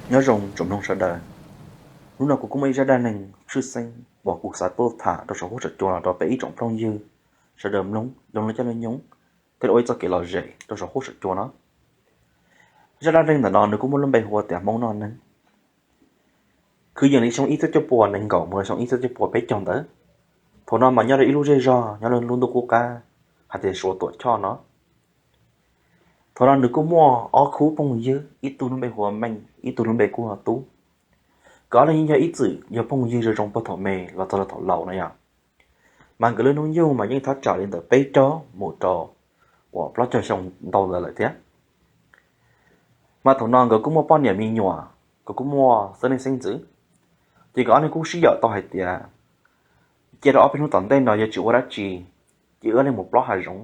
Nyob zoo tsoom mloog sawv daws, hnub no kuv kuj muaj ib zaj dab neeg tshwj xeeb uas kuv xav tuaj tham rau saum huab saum cua no rau peb ib tsoom phooj ywg sawv daws mloog, mloog los coj los nyob, thiaj li ua ib txoj kev lom zem rau saum huab saum cua no. Zaj dab neeg ntawm no nws kuj muaj lub npe hu ua tias Hmoob noj neeg. Kwv yees li xyoo ib txhiab cuaj pua nees nkaum mus rau xyoo ib txhiab cuaj pua peb caug ntawd. Thaum no mas nyob rau ib lub zej zog nyob rau lub ntuj qub qab hais tias Suav Tuam Choj no. Thaum no nws kuj muaj ob khub phooj ywg, ib tug lub npe hu ua Meej, ib tug lub npe kuj hu ua Tub. Nkawd ob leeg yeej yog ib txwm yog phooj ywg zoo zoo puag thaum me los txog rau thaum laus no yog. Mas nkawd lub hnub nyoog mas yeej thaj tsam li ntawm peb caug mus rau uas plaub caug xyoo ntau ntawd lawm thiab. Mas thaum no nkawd kuj muaj poj niam me nyuam, nkawd kuj muaj xeeb leej xeeb ntxwv. Ces nkawd ob leeg kuj sib yaum tau hais tias cia rau ob peb hnub tom ntej no yuav tsis ua dab tsi, ces wb ob leeg mus plob hav zoov,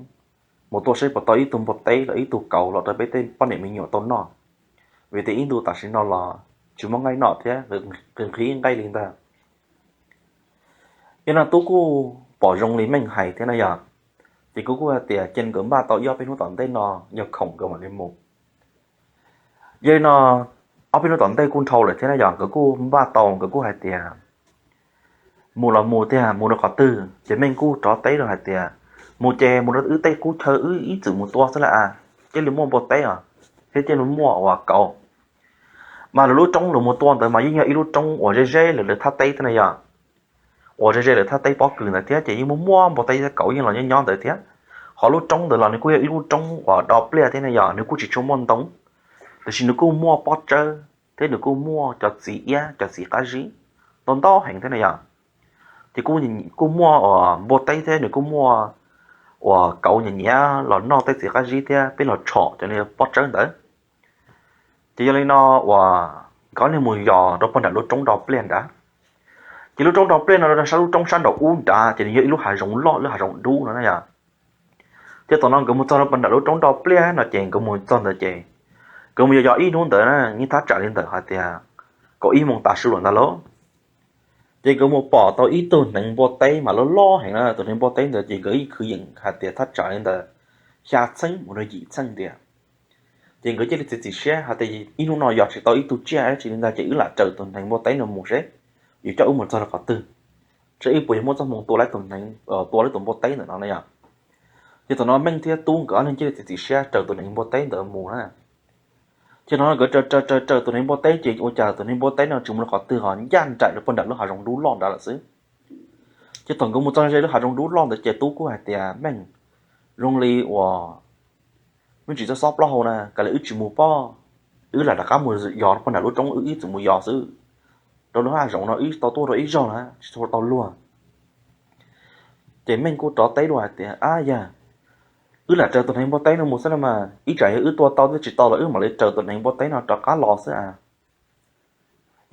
mus tua saib puas tau ib tug npua teb los ib tug kauv los rau peb tej poj niam me nyuam tau noj, vim tias ib ntu tam sim no los tsis muaj nqaij noj thiab, nqhis nqhis nqaij li ntag. Yog no Tub kuj pom zoo li Meej hais thiab na yog, ces kuv kuj hais tias cia nkawd npaj tau ib ob peb hnub tom ntej no yog khoom nkawd mam li mus. Yog li no ob peb hnub tom ntej kuj nrhau lawm thiab na yog, nkawd kuj npaj tau, nkawd kuj hais tias mus los mus tiag, mus rau qhov twg. Ces Meej kuj rov teb rau hais tias mus ces mus rau wb tej qub chaw wb ib txwm mus tua xwb lawm a, thiaj li muaj npua teb os, thiab thiaj li muaj uas kauv. Mas lawv lub roob lawv mus tua ntawd mas yeej yog ib lub roob uas ze ze lawv lawv thaj teb thiab na yog, uas ze ze lawv thaj teb pob kws ntawd thiab, ces yeej muaj muaj npua teb thiab kauv yeej los nyob nyob ntawd thiab. Qhov lub roob ntawd los nws kuj yog ib lub roob uas do pliaj thiab na yog, nws kuj tsis tshua muaj ntoo, tiam sis nws kuj muaj pob tsawb thiab nws kuj muaj cov txiv iab cov txiv qab zib ntau ntau heev thiab na yog. Ces kuj muaj uas npua teb thiab nws kuj muaj uas kauv nyiam nyiam los noj tej txiv qab zib thiab peb los tshom cov pob tsawb ntawd. Ces yog li no uas nkawd ob leeg mus yos rau pog nram lub roob do pliaj nrad. Ces lub roob do pliaj no rau sab lub roob sab nraum ub nrad ces nws yog ib lub hav zoov loj, lub hav zoov dub no na yog. Ces thaum no nkawd mus txog rau pog nram lub roob do pliaj no ces nkawd mus txog ntawd ces nkawd mus yos yos ib hnub ntawd na, yeej thaj tsam li ntawm hais tias kaum ib moos tav su lawm ntag lauj. Ces nkawd mus pom tau ib tug hneev npua teb mas loj loj heev na, tus hneev npua teb ntawd ces nkawd yeej kwv yees hais tias thaj tsam li ntawd xya txheeb mus rau yim txheej tiag. Ces nkawd cia li txiav txim siab hais tias ib hnub no yos tsis tau ib tug tsiaj dab tsi li ntag ces wb lam raws tus hneev npua teb no mus seb yuav coj wb mus txog rau qhov twg, seb wb puas yuav muaj txoj hmoo tua laib tus hneev, tua laib tus npua teb ntawm no na yog. Ces thaum no Meej thiab Tub nkawd ob leeg cia li txiav txim siab raws tus hneev npua teb ntawd mus na. Ces no nkawd raws raws raws raws tus hneev npua teb ces ua cas tus hneev npua teb no tsis mus rau qhov twg ho ncaj nraim rau pog nram lub hav zoov dub loj nrad lawm xwb. Ces thaum nkawd mus txog ze lub hav zoov dub loj ntawd ces Tub kuj hais tias Meej, zoo li uas me ntsis txob xob plaub hau na, kav liam wb tsis mus pob, wb lam rov qab mus yos rau pog nram lub roob wb ib txwm mus yos xwb, rau lub hav zoov no wb tau tuaj rau ib zaug na tsis tau luag. Ces Meej kuj rov teb dua hais tias ab yog, wb lam raws tus hneev npua teb no mus xwb no mas ib tsam yog wb tua tau thiab tsis tau los wb mam li raws tus hneev npua teb no rov qab los xwb a.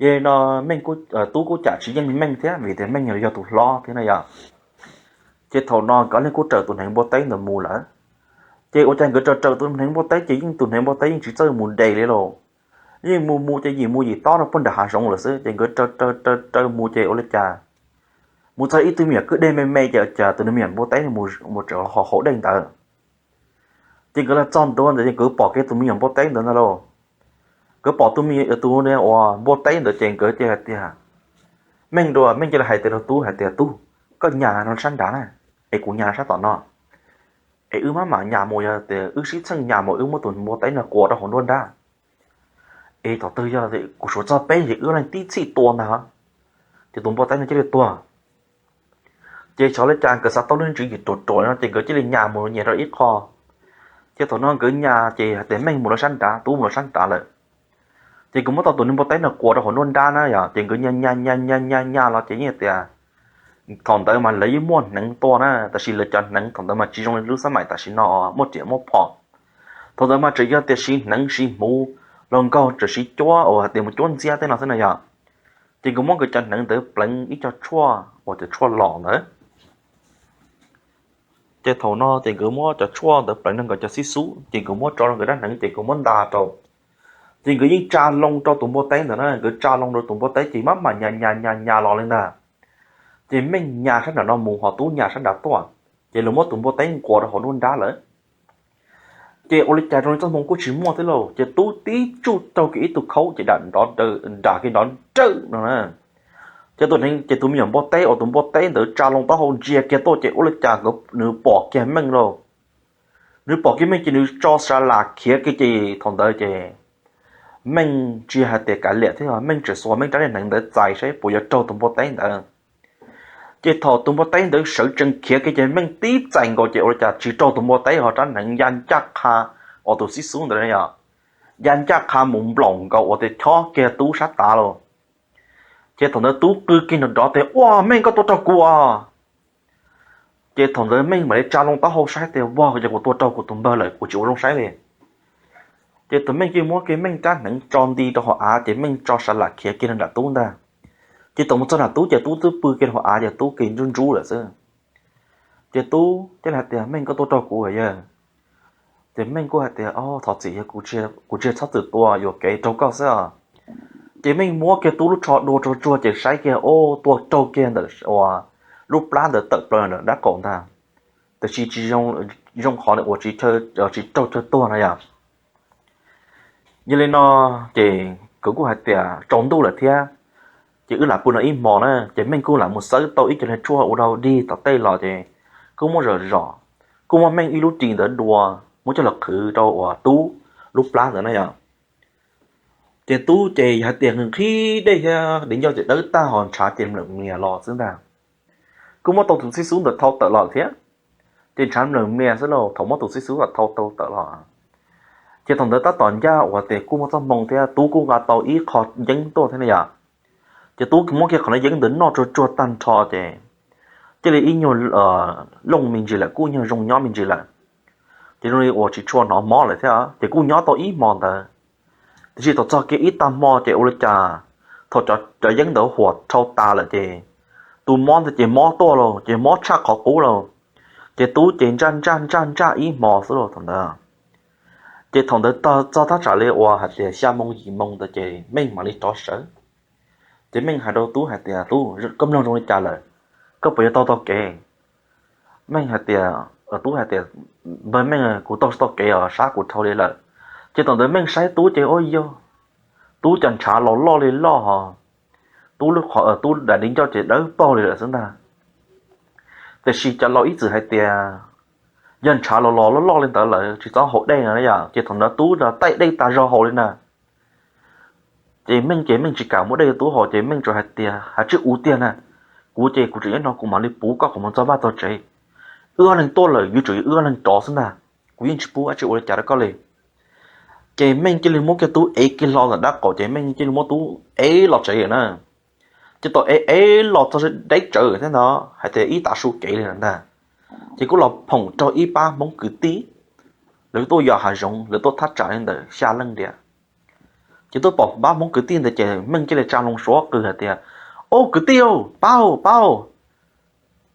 Yog li no Meej, Tub kuj cam tsis yeej li Meej thiab vim tias Meej yog tus hlob thiab na yog. Ces thaum no nkawd ob leeg kuj raws tus hneev npua teb ntawd mus lawm. Ces ua cas nkawd raws raws tus hneev npua teb ces yeej tus hneev npua teb yeej tsis txawj mus deb li lauj. Yeej mus mus ces yim mus yim tob rau pog nram hav zoov lawm xwb ces nkawd raws raws raws mus ces ua li cas mus txog ib tug me nyuam kwj deg me me ces cas tus me nyuam npua teb mus tseem ho hauv dej ntawd. Ces nkawd los txog ntua ntawd ces nkawd pom kiag tus me nyuam npua teb ntawd ntag lauj. Nkawd pom tus me nyuam, tus uas npua teb ntawd ces nkawd cia li hais tias, Meej dua, Meej cia li hais tias rau Tub hais tias, Tub, koj nyas no sab nrad na, es kuv nyas sab tom no, es wb maj mam nyas mus, yog tias wb sib txheej nyas mus wb muab tus npua teb no kuas rau hauv nruab nrab. Es thaum twg yog kuv suav txog peb ces wb leej tib txhij tua ntag. Ces tus npua teb no cia li tuag. Ces xyov li cas nkawd xav tau lub tswv yim ruam ruam no ces nkawd cia li nyas mus nyias rau ib qho. Ces thaum no nkawd nyas ces hais tias Meej mus rau sab nrad, Tub mus rau sab nrad lawm. Ces nkawd muab tau tus npua teb no kuas rau hauv nruab nrab na yog, ces nkawd nyas nyas nyas nyas nyas los ces yeej tias thaum ntawd mas lawv yeej muaj hneev tua na, tab sis lawv cov hneev thaum ntawd mas tsis zoo li lub xab maim tam sim no muaj riam muaj phom. Thaum ntawd mas tseem yog tias siv hneev siv hmuv los nkaug, tseem siv cuab uas hais tias mus cuab ntxiab tej no xwb na yog. Ces nkawd muab nkawd cov hneev ntawd pleev ib co tshuaj uas cov tshuaj los ntawd. Ces thaum no ces nkawd muab cov tshuaj ntawd pleev rau nkawd cov xib xub ces nkawd muab tso rau nkawd rab hneev ces nkawd muab nta rau. Ces nkawd yeej tsa loo rau tus npua teb ntawd na, nkawd tsa loo rau tus npua teb ces maj mam nyas nyas nyas nyas los li ntag. Ces Meej nyas sab nram no mus ho Tub nyas sab nrad tuaj, ces lawv muab tus npua teb nkuas rau hauv nruab nrab lawm. Ces ua li cas zoo li txoj hmoo kuj tsis muaj thiab lauj, ces Tub tib tsuj raug kiag ib tug khaub ces dam nrov, dam kiag nrov nrawj no na. Ces tus neev, ces tus me nyuam npua teb uas tus npua teb ntawd tsa loo taub hau ntsia kiag tuaj ces ua li cas nws pom kiag Meej lauj. Nws pom kiag Meej ces nws tso sa las khiav kiag ces thaum ntawd ces Meej tsis hais tias kav liam thiab, Meej tseem xuas Meej rab niag hneev ntawd txais saib puas yuav raug tus npua teb ntawd. Ces thaum tus npua teb ntawd sawv tsees khiav kiag ces Meej tib txais nkaus ces ua li cas tsis raug tus npua teb ho rab hneev ya ncaj qha uas tus xib xub ntawd yog, ya ncaj qha mus nplaum nkaus uas tias chob kiag Tub sab tav lauj. Ces thaum ntawd Tub qw kiag nrov nrov tias, Ua, Meej, koj tua raug kuv os! Ces thaum ntawd Meej mam li tsa loo taub hau saib tias, Vag, yog kuv tua raug kuv tus npawg lawm, kuv tsis ua zoo saib li. Ces tus Meej cia li muab kiag Meej rab hneev tso nti rau hauv av ces Meej tso sa las khiav kiag nram Tub ntag. Ces thaum mus txog nram Tub ces Tub twb pw kiag rau hauv av ces Tub kiag ntsub ntsub lawm xwb. Ces Tub thiaj li hais tias, Meej, koj tua raug kuv yawg. Ces Meej kuj hais tias, Thov txim, yog kuv tsis txhob txwm tua, yuam kev raug koj xwb os. Ces Meej muab kiag Tub lub tsho dua tsuag tsuag ces saib kiag, ua, tua raug kiag ntawm uas lub plab ntawd tawm plaws ntawm dab qaum ntag. Tiam sis tsis zoo qhov uas tsis raug chaw tuag no yom. Yog li no ces kuv kuj hais tias tsaus ntuj lawm thiab, ces wb lam pw no ib hmo na, ces Meej kuj lam mus xawb tau ib co niag tshuaj ua rau dig tom tej los ces kuj muab zom zom, kuj muab Meej ib lub ris ntawd dua, muab coj los qhwv rau uas Tub lub plab ntawd na yom. Ces Tub ces yog hais tias nqhis dej thiab di ncauj ces dawb tag ho ntshav ces mlawm mlias los xwb ntag. Kuj muab tau tus xib xub ntawd thau tawm los thiab, ces ntshav mlawm mlias xwb lauj, thaum muab tus xib xub ntawd thau tau tawm los. Ces thaum ntawd tab tom ncaj uas tias kuj muaj txoj hmoo thiab Tub kuj nqa tau ib qho yeeb tuaj thiab ne yom. Ces Tub muab kiag qhov yeeb ntawd noj tsuag tsuag tag nrho ces cia li ib nyuag looj me ntsis lawm, kuj nyuag zoo nyob me ntsis lawm. Ces zoo li uas tsis tshua hnov mob lawm thiab, ces kuj nyob tau ib hmo ntawd. Tiam sis thaum txog kiag ib tag hmo ces ua li cas thaum cov yeeb ntawd huam dhau tas lawm ces tus mob ntawd ces mob tuaj lauj, ces mob tshaj qhov qub lauj. Ces Tub ces ntsaj ntsaj ntsaj ntsaj ib hmo xwb lauj thaum ntawd. Ces thaum ntawd txog thaj tsam li uas hais tias xya moo yim moo ntawd ces Meej mam li rov sawv. Ces Meej hais rau Tub hais tias, Tub, koj mloog zoo li cas lawm? Koj puas yuav taug tau kev? Meej hais tias, Tub hais tias, Npawg Meej, kuv taug tsis tau kev os, sab kuv dhau li lawm. Ces thaum ntawd Meej saib Tub ces ua yog Tub cov ntshav los loj li loj ho, Tub lub qhov, Tub daim di ncauj ces dawb paug li lawm xwb ntag. Tiam sis cov laus ib txwm hais tias yog ntshav los los loj loj li ntawd lawm tsis txhob haus dej no yom, ces thaum ntawd Tub taij dej tag zog haus li na. Ces Meej ces Meej tsis kam muab dej rau Tub haus ces Meej tsuas hais tias, Hais tsis ua tiag na, kuv ces kuv tseem nyob no kuv mam li puv koj kom mus txog vaj txog tsev. Wb ob leeg tuaj lawm yuav tsum yog wb ob leeg rov xwb ntag, kuv yeej tsis pub dab tsi ua li cas rau koj li. Ces Meej cia li muab kiag Tub ev kiag hlo ntawm dab qaum ces Meej cia li muab Tub ev los tsev lawm na. Ces thaum ev ev los txog deb tsawv thiab ntag, hais tias ib tav su kev li ntag, ces kuj los phoom raug ib pab Hmoob kwv tij, lawv tuaj yos hav zoov, lawv tuaj thaj tsam li ntawm xya leej diam. Ces tuaj pom pab Hmoob kwv tij ntawd ces Meej cia li tsa loo suav qw hais tias, Au kwv tij, pab, pab,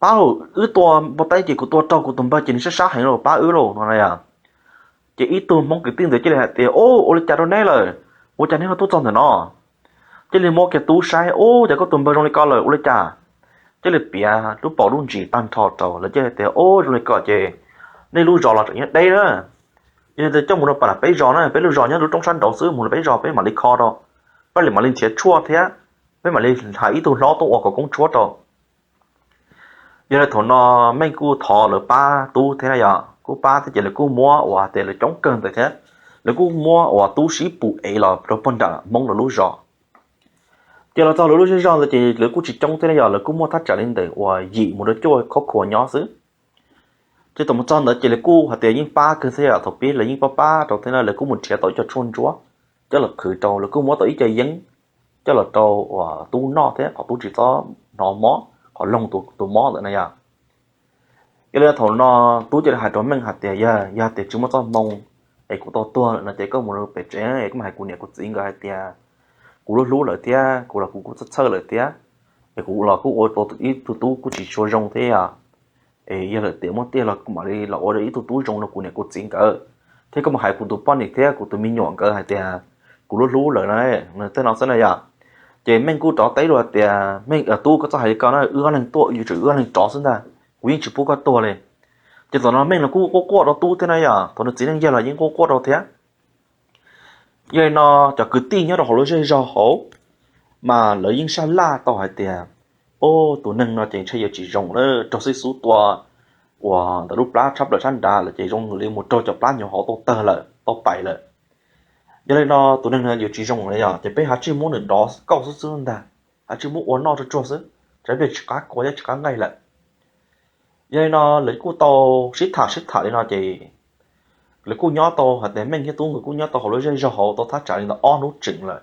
pab, wb tua npua teb ces kuv tua raug kuv tus npawg ces nws sab sab heev lauj, pab wb lauj no na yom. Ces ib tug Hmoob kwv tij ntawd cia li hais tias, Au, ua li cas rau neb lawm? Ua cas neb ho tuaj txog ntawm no? Cia li muab kiag Tub saib, Au, cas koj tus npawg zoo li ko lawm ua li cas? Cia li piav lub paus lub ntsis tag nrho rau lawv, cia li tias, Au, zoo li ko ces nej lub zos los tseem nyob deb na. Yog li ntawd coj mus rau pab peb zos na, peb lub zos nyob lub roob sab nraud xwb, mus rau peb zos peb mam li kho rau, peb li mam li nrhiav tshuaj thiab peb mam li hais ib tug hlob tuaj ua kom koob tshuab rau. Yog li thaum no Meej kuj thov lawv pab Tub thiab na yom, kuj pab thiab ces lawv kuj muab uas tias lawv coob kawg ntawd thiab, lawv kuj muab uas Tub sib pum ev los rau pog nram Hmoob lawv lub zos. Ces los txog lawv lub zej zog ntawd ces lawv kuj tsis coob thiab na yom, lawv kuj muaj thaj tsam li ntawm uas yim mus rau cuaj khab khua nyob xwb. Ces thaum mus txog ntawd ces lawv kuj hais tias yeej pab kawg thiab yom, thaum pib lawv yeej pab pab rau thiab na, lawv kuj mus nrhiav tau ib co tshuaj ntsuab coj los qhwv rau, lawv kuj muab tau ib co yeeb coj los rau uas Tub noj thiab kom Tub tsis txhob hnov mob qhov loog tus mob ntawd na yom. Yog li thaum no Tub cia li hais rau Meej hais tias, Yog, yog tias tsis muaj txoj hmoo es kuv tau tuag lawm no ces koj mus rau pem tsev es koj mus hais kuv niam kuv txiv nkawd hais tias kuv lub hlub lawm thiab kuv los kuv kuj txhawj txhawj lawm thiab, es kuv los kuj ua rau ib tug tub kuj tsis tshua zoo thiab yom. Es yog lawm tias muaj tiag los kuv mam li los ua ib tug tub zoo rau kuv niam kuv txiv nkawd, thiab koj mus hais kuv tus poj niam thiab kuv tus me nyuam nkawd hais tias kuv lub hlub lawm na, tej no xwb na yom. Ces Meej kuj rov teb dua tias, Meej, Tub, koj txhob hais li ko na, wb ob leeg tuaj yuav tsum wb ob leeg rov xwb ntag, kuv yeej tsis pub koj tuag li. Ces thaum no Meej los kuj quaj quaj rau Tub thiab na yom, thaum no txiv neej yawg los yeej quaj quaj rau thiab. Yog li no cov kwv tij nyob rau hauv lub zej zog hauv mas lawv yeej sab laj tau hais tias, o, tus neeg no ces ntshai yuav tsis zoo lawm, raug xib xub tua uas ntawm lub plab tshab plaws tshab nrad lawm ces zoo li mus raug cov plab nyuv hauv tau tawg lawm, tau pais lawm. Yog li no tus neeg no yuav tsis zoo lawm yog ces peb ho tsij muab nws dov kauj xwb xwb ntag, ho tsij muab ua noj tsuag tsuag xwb, tsam ib pliag tsis qab kua thiab tsis qab nqaij lawm. Yog li no lawv kuj tau sib tham sib tham li no ces lawv kuj nyob tau hais tias Meej thiab Tub nkawd kuj nyob tau hauv lub zej zog hauv tau thaj tsam li ntawm ob hnub tseem lawm.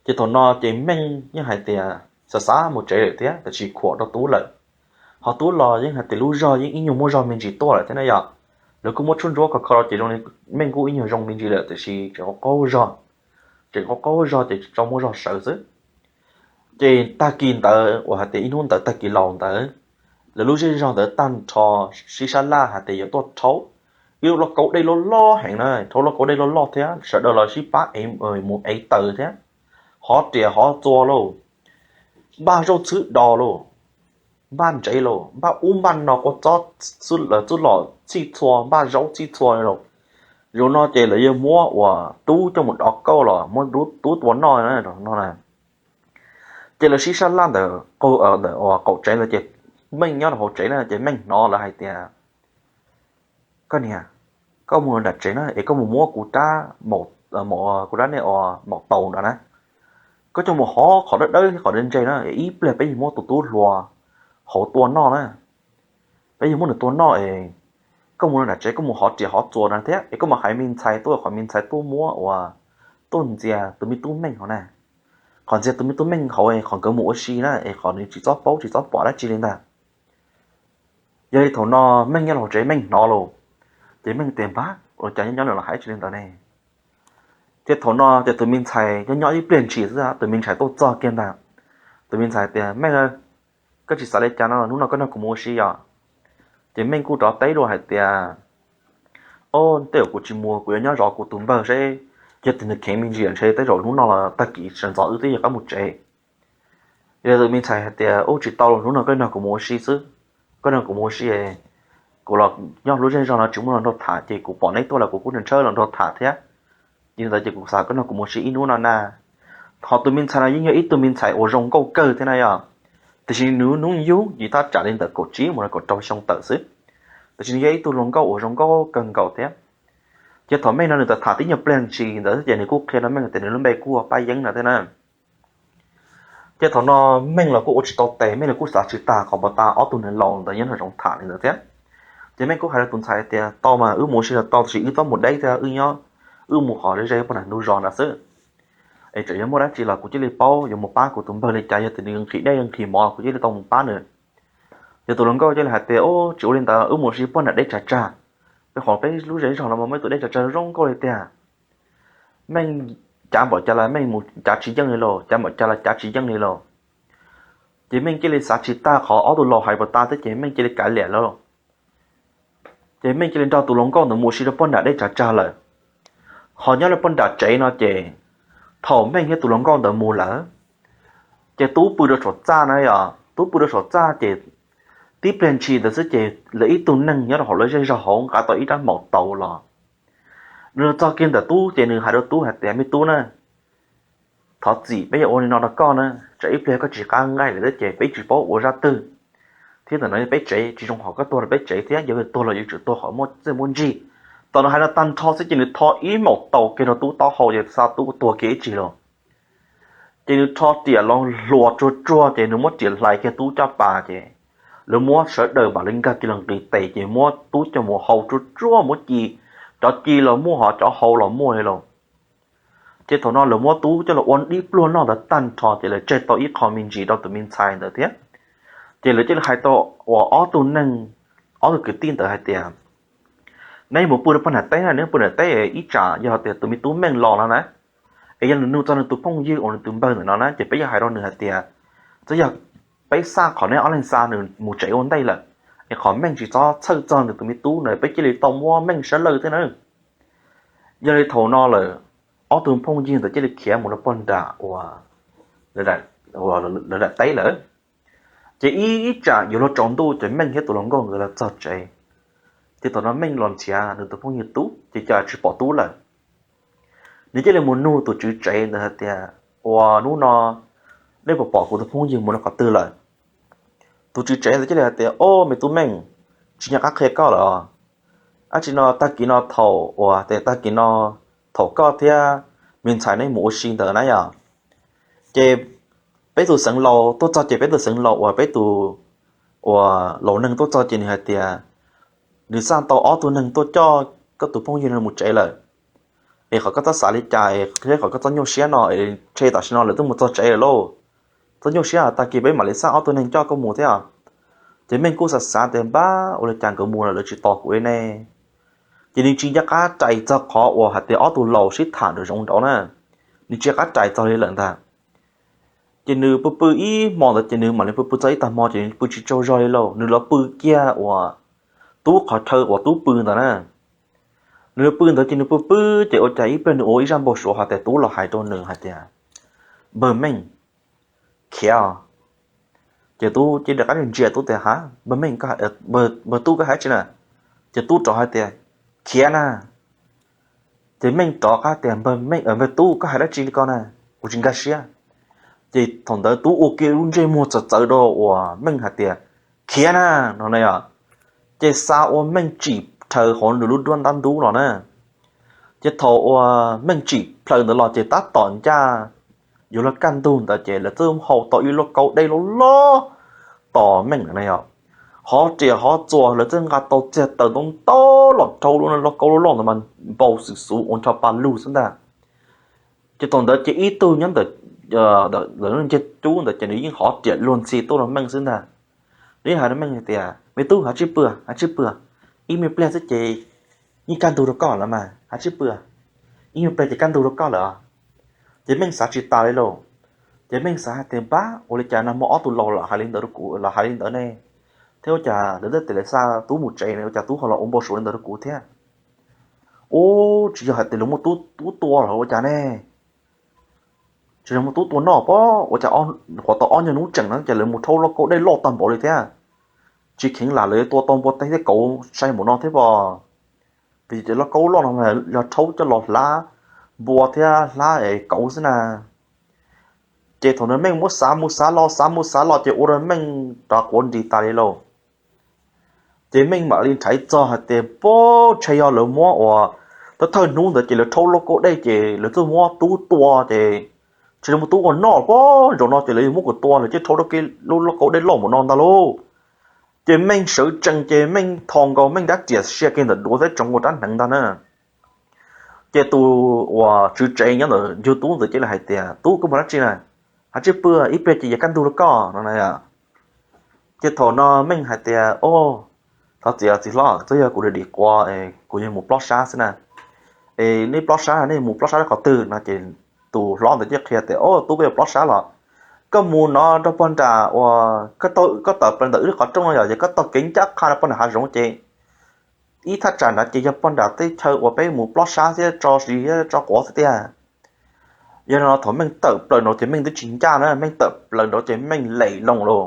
Ces thaum no ces Meej yeej hais tias xav xav mus tsev lawm thiab tab sis khuam rau Tub lawm. Ho Tub los yeej hais tias lub zog yeej ib nyuag muaj zog me ntsis tuaj lawm thiab na yom. Lawv kuj muab tshuaj ntsuab kho kho rau ces zoo li Meej kuj ib nyuag zoo me ntsis lawm tab sis tseem qaug qaug zog, tseem qaug qaug zog ces tso muaj zog sawv xwb. Ces tag kis ntawd uas hais tias ib hnub ntawd tag kis laus ntawd, lawv lub zej zog ntawd tag nrho sib sab laj hais tias yuav tuaj rhaub ib lub lauj kaub dej loj loj heev na, rhaub lauj kaub dej loj loj thiab sawv daws los sib pab ev mus ev taws thiab, hov riam hov txuas lauj, npaj zaub txhwb dos lauj, npaj ntsev lauj, npaj ub npaj no, kua txob txuj lom txhij txhua, npaj zaub txhij txhua li lauj. Zaum no ces lawv yuav muab uas Tub coj mus dov kauj los muab Tub tua noj no na. Ces lawv sib sab laj ntawm qaum tsev ntawd ces Meej nyob rau hauv tsev na ces Meej hnov lawv hais tias, koj niam, koj mus nram tsev na es koj mus muab kuv rab, kuv rab ne, maum taus nrad na, koj coj mus hov qhov dawb dawb thiab qhov ntse ntse na, es ib pliag peb yuav muab tus tub hluas hauv tua noj na. Peb yuav muab nws tua noj es koj mus nram tsev koj mus hov riam hov txuas na thiab es koj mus hais me ntxhais tuaj, qhov me ntxhais tuaj muab uas tuaj ntxias tus me tub Meej hauv na. Qhov ntxias tus me tub Meej hauv es qhov nkawd mus ua si na es qhov nws tsis txhob paub tsis txhob pom dab tsi li ntag. Yog li thaum no Meej nyob los tsev Meej hnov los, ces Meej tias, npab, ua cas nyob nyob nws los hais tsis li ntawd ne? Ces thaum no ces tus me ntxhais nyob nyob ib pliag ntshis xwb tus me ntxhais tuaj txog kiag ntag. Tus me ntxhais tias, Meej, koj tsis xav li cas no, hnub no koj nrog kuv mus ua si os? Ces Meej kuj rov teb dua hais tias, o, tej zaum kuv tsis mus, kuv yuav nyob zov kuv tus npawg seb yog tias nws kheev me ntsis ntshe tej zaum hnub no los tag kis sawv ntxov wb twb yuav qab mus tsev. Yog li tus me ntxhais hais tias, ub, tsis tau los, hnub no koj nrog kuv mus ua si xwb, koj nrog kuv mus ua si, kuv los nyob lub zej zog no tsis muaj los nrog tham ces kuv pom neb tuaj los kuv kuj ntshaw los nrog tham thiab. Yog li ntawd ces kuv xav koj nrog kuv mus ua si ib hnub no na. Ho tus me ntxhais no yeej yog ib tug me ntxhais uas zoo nkauj kawg thiab na yom, tiam sis nws hnub nyoog ces thaj tsam li ntawm kaum tsib mus rau kaum rau xyoo tawm xwb, tiam sis nws yog ib tug hluas nkauj uas zoo nkauj kawg nkaus thiab. Ces thaum Meej no nws tham tham tib nyuag pliag ntshis ntawd xwb ces nws kuj qhia rau Meej tias nws lub npe kuj ua Paj Yeeb no thiab na. Ces thaum no Meej los kuj ua tsis tau tes, Meej los kuj xav tsis tag qhov puas tas ob tug niam laus ntawd nyob nrog tham li ntawd thiab. Ces Meej kuj hais rau tus ntxhais tias, tau mas, wb mus ua si los tau, tiam sis wb txhob mus deb thiab, wb nyob, wb mus qhov ze ze pem nram ntug zos nrad xwb. Es txawm yog muaj dab tsi los kuv cia li paub, yuav mus pab kuv tus npawg li cas, yog tias nws nqhis dej nqhis mov kuv cia li tau mus pab nws. Ces tus hluas nkauj cia li hais tias, ub, tsis ua li ntawd, wb mus ua si pem nram deb tsav tsag, peb qhov peb lub zej zog no mas muaj ib tug deb tsav tsag zoo nkauj li tiag. Meej cav npaum cas los Meej mus cav tsis yeej li lauj, cav npaum cas los cav tsis yeej li lauj. Ces Meej cia li xav tsis tag qhov ob tug laus hais puas tas thiab ces Meej cia li kav liam lauj. Ces Meej cia li nrog tus hluas nkauj ntawd mus ua si rau pem nram deb tsav tsag lawm. Ho nyob rau pem nram tsev no ces thaum Meej thiab tus hluas nkauj ntawd mus lawm, ces Tub pw rau saum txaj na yom, Tub pw rau saum txaj ces tib pliag ntshis ntawd xwb ces lawv ib tug neeg nyob rau hauv lawv zej zog hauv nqa tau ib rab maum taus los. Nws los txog kiag ntawm Tub ces nws hais rau Tub hais tias, me Tub na, thov txim peb yuav ua li no rau koj na, tsam ib pliag koj tsis qab nqaij lawm thiab ces peb tsis paub ua zaj twg, thiab ntawm no yog peb tsev, tsis zoo hom koj tuag rau peb tsev thiab, yog tuag los yuav tsum tuag qhov muaj txiaj muaj ntsig. Thaum nws hais no tag nrho xwb ces nws rho ib maum taus kiag rau Tub taub hau ces xa Tub tuag kiag ib tsig los. Ces nws rho riam los hluas tsuag tsuag ces nws muab riam hlais kiag Tub caj pas ces lawv muab sawv daws mam li nkag kiag los nqis tes ces muab Tub coj mus hau tsuag tsuag, muab ci, cov ci los muaj ho cov hau los muaj li lauj. Ces thaum no lawv muab Tub coj los ua dib pluag noj ntawd tag nrho ces lawv tseg tau ib qho me ntsis rau tus me ntxhais ntawd thiab. Ces lawv cia li hais tau uas ob tug neeg, ob tug kwv tij ntawd hais tias, neb mus pw rau pem nram teb na, neb pw nram teb ib tsam yog tias tus me Tub Meej los no na, es yog nws nug txog nws tus phooj ywg uas nws tus npawg ntawm no na ces peb yuav hais rau nws hais tias, txawm yog peb xa qhov neb ob leeg xa nws mus tsev ua ntej lawm, es qhov Meej tsis txhob txhawj txog nws tus me Tub na, peb cia li tau muab Meej sab lawj thiab na. Yog li thaum no lawm, ob tug phooj ywg ntawd cia li khiav mus rau pem nram uas lawv nram teb lawm. Ces ib tsam yuav luag tsaus ntuj ces Meej thiab tus hluas nkauj nkawd los txog tsev. Ces thaum no Meej los nrhiav nws tus phooj ywg Tub ces cas tsis pom Tub lawm. Nws cia li mus nug tus tswv tsev ntawd hais tias, Uas hnub no nej puas pom kuv tus phooj ywg mus rau qhov twg lawm? Tus tswv tsev ntawd cia li hais tias, Ob, me tub Meej, tsis nco qab qhia koj lawm. Ab tsi no tag kis no thaum uas tag kis no thaum koj thiab me ntxhais nej mus ua si ntawd na yom, ces peb tus xeev laus tuaj txog, ces peb tus xeev laus uas peb tus uas laus neeg tuaj txog ces nws hais tias nws xa tau ob tug neeg tuaj coj koj tus phooj ywg no mus tsev lawm, es qhov koj txhob xav li cas, thiab qhov koj txhob nyuaj siab no es tshe tam sim no lawv twb mus txog tsev lawm lauj. Txhob nyuaj siab, tag kis peb mam li xa ob tug neeg coj koj mus thiab. Ces Meej kuj xav xav tias, Npab, ua li cas nkawd mus lawm lawv tsis tos kuv li ne? Ces nws tsis nco qab rais txog qhov uas hais tias ob tug laus sib tham nraum zoov nraud na, nws tsis nco qab rais txog li lawm ntag. Ces nws pw pw ib hmo ntawd ces nws mam li pw pw txog ib tag hmo ces nws pw tsis tsaug zog li lauj, nws los pw kiag uas Tub qhov chaw uas Tub pw ntawd na. Nws pw ntawd ces nws pw pw, ces ua cas ib pliag nws ua ib zaj npau suav hais tias Tub los hais rau nws hais tias, Npawg Meej, khiav. Ces Tub cia li rov qab ntsia Tub tias, Ha, Npawg Meej, Npawg Tub, koj hais tsi na? Ces Tub rov hais tias, Khiav na. Ces Meej rov qab tias, Npawg Tub, koj hais dab tsi li ko na? Kuv tsis nkag siab. Ces thaum ntawd Tub ua kiag lub ntsej muag txawv txawv rau uas Meej hais tias, Khiav na, no na yom. Ces xa ua Meej tsim plhaws hauv nws lub duab ntab ntub los na. Ces thaum uas Meej tsim plhaws ntawd los ces tab tom ncaj yuav luag kaj ntug ntawd ces lawv twb hau tau ib lub kaub dej loj loj tos Meej na yom. Hov riam hov txuas lawv twb nqa tau txiag taws ntau ntau los rhaub lub kaub loj loj ntawd mas npau xwm xuv ua nrho pa lug xwb ntag. Ces thaum ntawd ces ib tug nyob ntawm ncej cub ntawd ces nws yeej hov riam luag ntxhi tuaj rau Meej xwb ntag. Nws hais rau Meej hais tias, Me tub, hais tsib pwg, hais tsib pwg, ib me pliag xwb ces yeej kaj ntug rau koj lawm mas, hais tsib pwg, ib me pliag ces kaj ntug rau koj lawm. Ces Meej xav tsis tas li lauj. Ces Meej xav hais tias, Npab, ua li cas nag hmo ob tug laus los hais li ntawd rau kuv, los hais li ntawd ne? Thiab ua cas lawv twb tias lawv xa Tub mus tsev ne, ua cas Tub ho los ua npau suav li ntawd rau kuv thiab? Ub, tsis yog hais tias lawv muab Tub tua los ua cas ne? Tsis yog muab Tub tua noj pob, ua cas qhuav tau ob nyuag hnub tseem no ces lawv mus rhaub lub kaub dej loj tag npaum li thiab. Tsis kheev lam lawv yuav tua tau npua teb thiab kauv sai npaum no thiab pob. Vim tias lub kaub loj no yog rhaub coj los hlab npua thiab hlab kauv xwb na. Ces thaum ntawd Meej muab xav mus xav los xav mus xav los ces ua rau Meej rov quav nris tas li lauj. Ces Meej mam li nrhaiv txog hais tias, Pob, ntshe yog lawv muab uas thawj thawj hnub ntawd ces lawv rhaub lub kaub dej ces lawv twb muab Tub tua ces ntshe lawv muab Tub ua noj pob, zaum no ces lawv yuav muab kuv tua lawv thiaj rhaub lub kaub dej loj npaum no ntag lauj. Ces Meej sawv tsees ces Meej tho nkaus Meej rab riam sia kiag ntawm duav thiab tso nkaus rab hneev ntag na. Ces tus uas tswv tsev nyob ntawm yug Tub ntawd cia li hais tias, Tub, koj mus dab tsi na? Hais tsib pwg, ib pliag ces yuav kaj ntug rau koj no na. Ces thaum no Meej hais tias, Au, thov txim txiv hlob, twb yog kuv dim dim quav, kuv yog mus plob sab xwb na. Es nej plob sab, nej mus plob sab rau qhov twg no? Ces tus hlob ntawd thiaj qhia tias, Au, Tub, koj yuav plob sab los? Koj mus no rau pog nram uas koj tawm plaws ntawm wb qhov rooj no yom, yog koj taug kev ncaj qha rau pog nram hav zoov ces ib thaj tsam nrad ces yog pog nram tej chaw uas peb mus plob sab thiab tso siv thiab tso quav xwb tiag. Yog no thaum Meej tawm plaws nraud ces Meej twb tsis ncaj na, Meej tawm plaws nraud ces Meej lees loo lauj.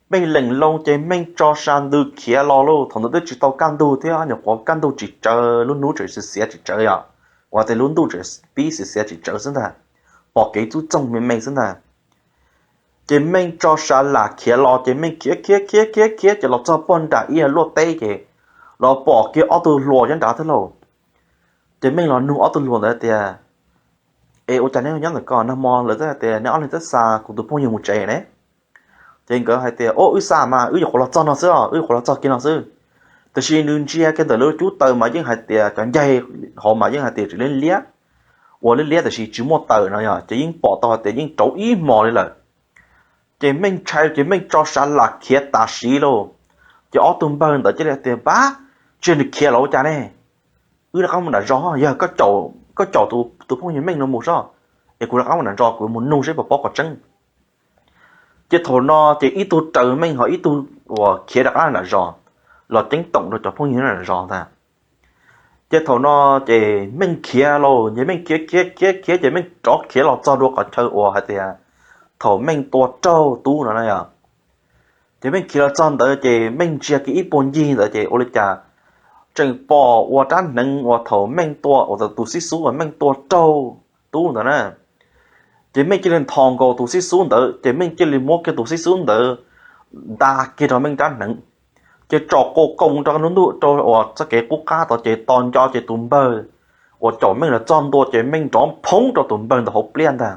Meej lees loo ces Meej tso sa ntws khiav los lauj. Thaum ntawd twb tsis tau kaj ntug thiab, nyuam qhuav kaj ntug tsis tsawv, lub hnub tseem xiav xiav tsis tsawv yom, uas tias lub ntuj tseem pib xiav xiav tsis tsawv xwb ntag, pom kev txub txoog me me xwb ntag. Ces Meej tso sa lam khiav los ces Meej khiav khiav khiav khiav khiav ces los txog pog nram ib luaj teb ces los pom kiag ob tug hluas nyob nrad thiab lauj. Ces Meej los nug ob tug hluas ntawd tias, Es ua cas neb nyob ntawm ko? Nag hmo lawv twb hais tias neb ob leeg twb xa kuv tus phooj ywg mus tsev ne. Ces nkawd hais tias, Au, wb xa mas, wb nyuam qhuav los txog no xwb os, wb nyuam qhuav los txog kiag no xwb. Tiam sis nws ntsia kiag ntawm lawv cub taws mas yeej hais tias cov ncaig hauv mas yeej hais tias tseem liab liab, ua liab liab tiam sis tsis muaj taws no yog ces yeej pom tau hais tias yeej rauv ib hmos li lawm. Ces Meej ntshai ces Meej tso sa lam khiav tas siv lauj. Ces ob tug npawg ntawd cia li hais tias, Npab, tsis yog nws khiav los ua cas ne? Wb rov qab mus nram zos, yog koj caum tus phooj ywg Meej no mus soj, es kuv rov qab mus nram zos kuv mus nug seb puas paub qhov tseeb. Ces thaum no ces ib tug raws Meej ho ib tug uas khiav rov qab nram zos los ceeb toom rau cov phooj ywg nram zos ntag. Ces thaum no ces Meej khiav lauj, ces Meej khiav khiav khiav khiav ces Meej rov khiav los txog dua qhov chaw uas hais tias thaum Meej tua raug Tub no na yom. Ces Meej khiav los txog ntawd ces Meej ntsia kiag ib puag ncig ntawd ces ua li cas tseem pom uas rab hneev uas thaum Meej tua, uas tus xib xub uas Meej tua raug Tub ntawd na. Ces Meej cia li nthos nkaus tus xib xub ntawd ces Meej cia li muab kiag tus xib xub ntawd nta kiag rau Meej rab hneev, ces tsom qas koom rau lub ntuj rau uas txoj kev qub qab tod ces tos nco ces tus npawg uas caum Meej los txog ntua ces Meej nrov phoob rau tus npawg ntawd hauv pliaj ntag.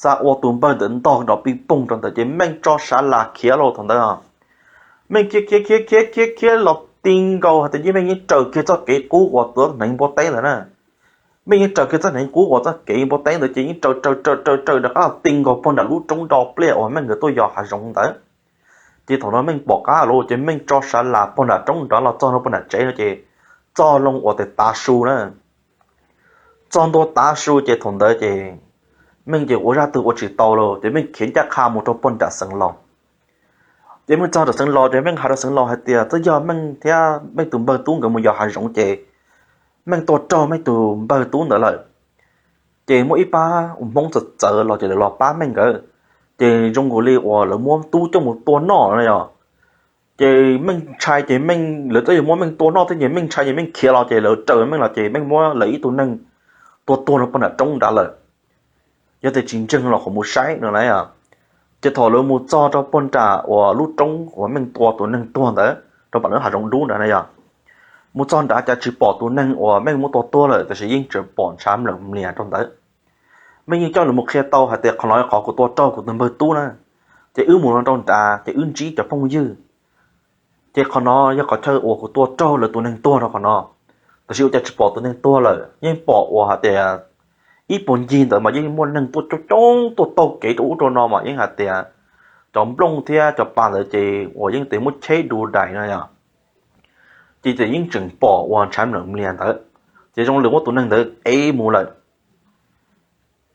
Xav ua tus npawg ntawd ntog nrov pij poog rau ntawd ces Meej tso sav las khiav los thaum ntawd. Meej khiav khiav khiav khiav khiav khiav los ti nkaus hais tias yeej Meej yeej raws kiag txoj kev qub uas tus hneev npua teb ntawd na. Meej yeej raws kiag txoj hneev qub uas txoj kev npua teb ntawd ces yeej raws raws raws raws raws rov qab los ti nkaus puag nram lub roob do pliaj uas Meej nkawd tuaj yos hav zoov ntawd. Ces thaum no Meej pom qab lawm ces Meej tso sav las puag nram roob nrad los txog rau puag nram tsev no ces txog loo uas tes tav su na. Txog ntua tav su ces thaum ntawd ces Meej ces ua zaj twg ua tsis tau lawm ces Meej khiav ncaj qha mus rau puag nram xeev laus. Ces Meej txog nram xeev laus ces Meej hais rau xeev laus hais tias twb yog Meej thiab Meej tus npawg Tub nkawd mus yos hav zoov ces Meej tua raug Meej tus npawg Tub ntawd lawm. Ces muaj ib pab Hmoob txawv txawv los ces lawv los pab Meej nkawd, ces zoo nkaus li uas lawv muab Tub coj mus tua noj no yog. Ces Meej ntshai ces Meej, lawv twb yog muab Meej tua noj thiab ces Meej ntshai ces Meej khiav los ces lawv raws Meej los ces Meej muab lawv ib tug neeg tua tuag rau puag nram roob nrad lawm. Yog tias tsis ntseeg los kuj mus saib no na. Ces thaum lawv mus txog rau puag nram uas lub roob uas Meej tua tus neeg tuag ntawd rau pam lub hav zoov dub nrad na yog, mus txog nrad cas tsis pom tus neeg uas Meej muab tua tuag lawm tab sis yeej tseem pom ntshav mlawm mlias rau ntawd. Meej yeej coj lawv mus qhia tau hais tias qhov no yog qhov kuv tua raug kuv tus npawg Tub na, ces wb mus no rau nrad ces wb ntsib cov phooj ywg. Ces qhov no yog qhov chaw uas kuv tua raug lawv tus neeg tuag rau qhov no, tab sis ua cas tsis pom tus neeg tuag lawm, yeej pom uas hais tias ib puag ncig ntawd mas yeej muaj neeg tuaj coob coob tuaj taug kev rau ub rau no mas yeej hais tias cov nplooj thiab cov pa ntawd ces uas yeej tes muab cheb du dais no yog. Ces ces yeej tseem pom uas ntshav mlawm mlias ntawd, ces zoo li muab tus neeg ntawd ev mus lawm.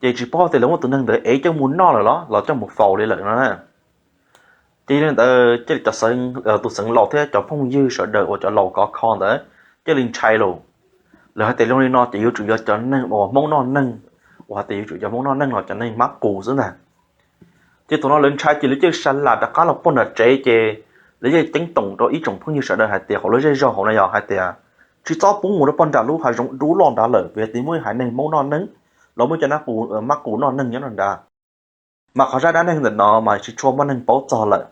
Ces tsis paub tias lawv muab tus neeg ntawd ev coj mus noj lawm los los coj mus faus li lawm no na. Ces li ntawd cia li cov, tus xeev laus thiab cov phooj ywg sawv daws uas cov laus khov kho ntawd cia li ntshai lawm. Lawv hais tias zoo li no ces yuav tsum yog cov neeg uas Hmoob noj neeg, uas hais tias yuav tsum yog Hmoob noj neeg los cov neeg mab qus xwb ntag. Ces thaum no lawv ntshai ces lawv cia li sa lam rov qab los puag nram tsev ces lawv yeej ceeb toom rau ib tsoom phooj ywg sawv daws hais tias qhov lub zej zog hauv no yog hais tias tsis txhob pub mus rau puag nram lub hav zoov dub loj nrad lawm vim tias muaj ib haiv neeg Hmoob noj neeg los muaj cov nab qus mab qus noj neeg nyob nrad. Mas qhov zaj dab neeg ntawm no mas tsis tshua muaj neeg paub txog lawm.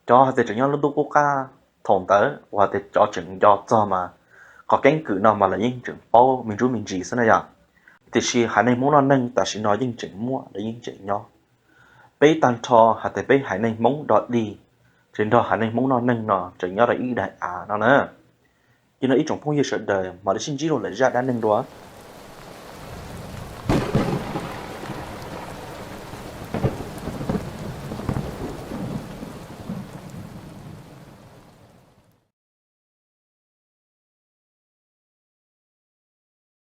Cov hais tias tseem nyob lub ntuj qub qab thaum ntawd uas hais tias cov tseem nco txog mas qhov keeb kwm no mas lawv yeej tseem paub me ntsuj me ntsis xwb na yog. Tiam sis haiv neeg Hmoob noj neeg tam sim no yeej tseem muaj, lawv yeej tseem nyob. Peb tag nrho hais tias peb haiv neeg Hmoob dog dig, ces nrog haiv neeg Hmoob noj neeg no tseem nyob rau ib daim av no na. Ces no ib tsoom phooj ywg sawv daws mam li sib ntsib rau lwm zaj dab neeg dua.